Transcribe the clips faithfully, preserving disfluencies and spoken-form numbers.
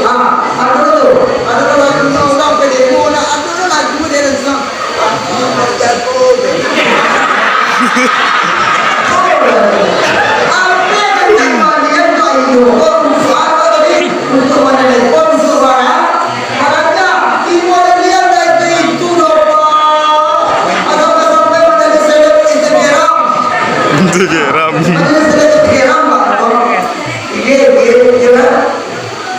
Ah, ado tu, ado tu lagu urang P D U, nah, ado tu lagu dia tu. Instagram.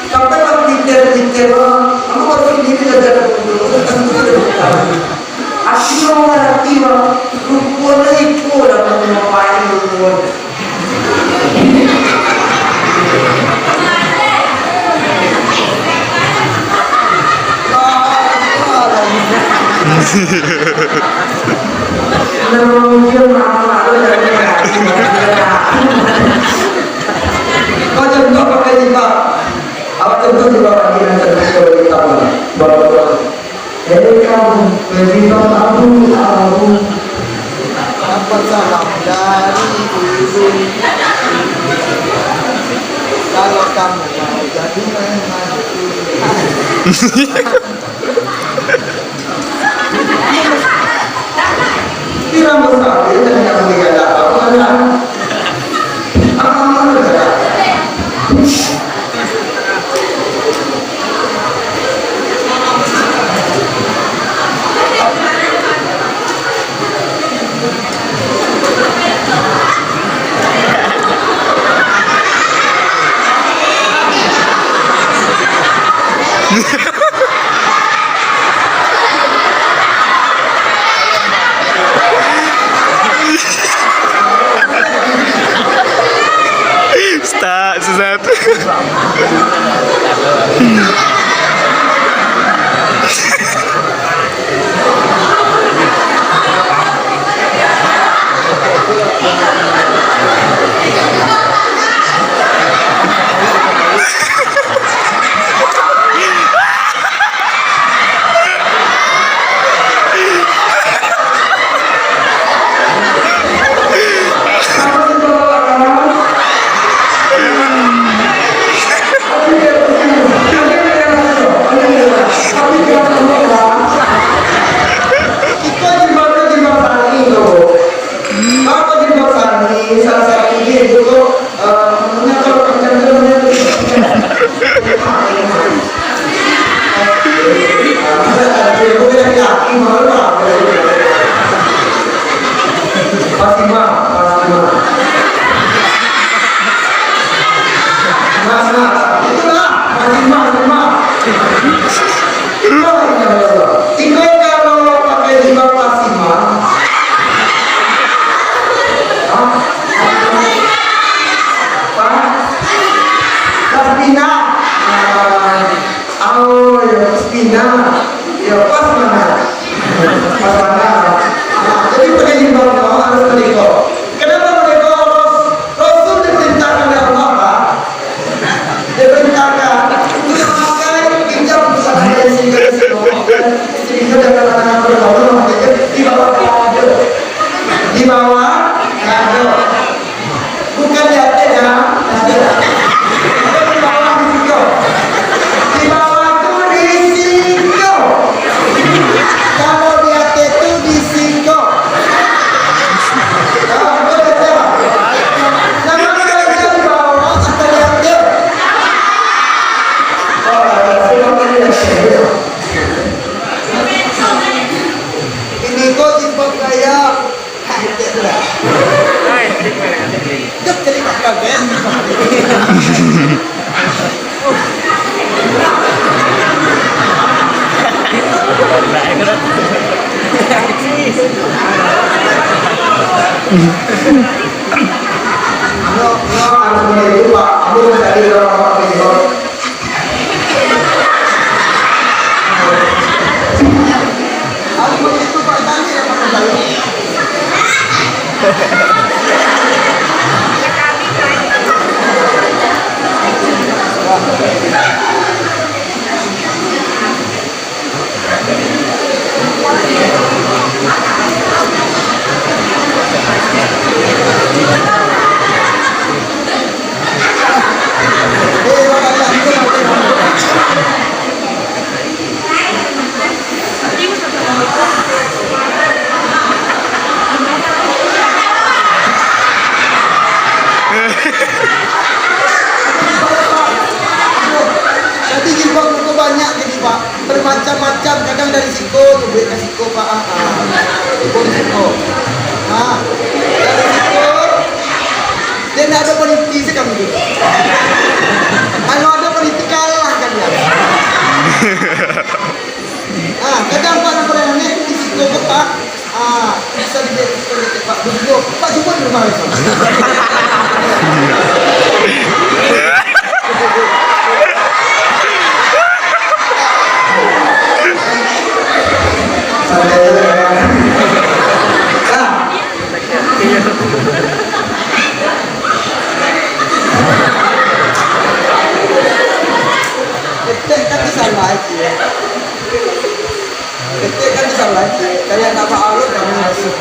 Sampai lah pinter-pinter, ambo baru sandiri lah jadi guru. Ati urang mangarati, Bang. Ruponyo iko lah manyampaikan ruponyo. Nah, mungkin maaf, maaf, maaf. Kau contoh pakai jilbab. Awak contoh jilbab lagi nan cantik kalau kita, Bang. Bagus. Hei kamu, bajilbab abu-abu. Dapat salam dari ibu. Kalau kamu mau jadi main-main. Pirang besar dia jadi kamu yang datang, kan? Apa-apa saja. Start, sesat. Iko jilbab tu jilbab sani tu. Kalau jilbab sani, salah satu jilbab tu, eh, namanya kalau macam tu, namanya tu. Fatimah, Fatimah. Nah, nah, itulah, Fatimah, Fatimah. Iko kalau pakai jilbab Fatimah. Hah? Hah? Fatimah. Ah. Oh, yo, pas pina. Yo, pas bana. Pas bana. Nah, jadi pakai jilbab tu harus mangko. Kenapa mangko? Ros-, Rasul diperintahkan oleh Allah, Pak. Diperintahkan untuk memakai hijab, bukan hanya di sini, di sini. Istri kita jangan anak-anak bergaul, makanya di bawah dada. Di bawah dada. Bukan di ateh, dah. Di bawah di siko. Di bawah tu di siko. Kalau di ateh tu di siko. Kalau betul, betul. Nama belajar di bawah atau di ateh? Oh, ada surat ini. Ini kok jilbab gaya. Jangan parah-parah ni, di situ kota. Ah, bisa dilihat di situ, Pak. Betul. Pak, cuba di rumah itu. Santai aja, Pak. Nah. Ketek kan bisa naik, ya. Ketek kan bisa naik, ya. Kayak nak bawa kami masuk.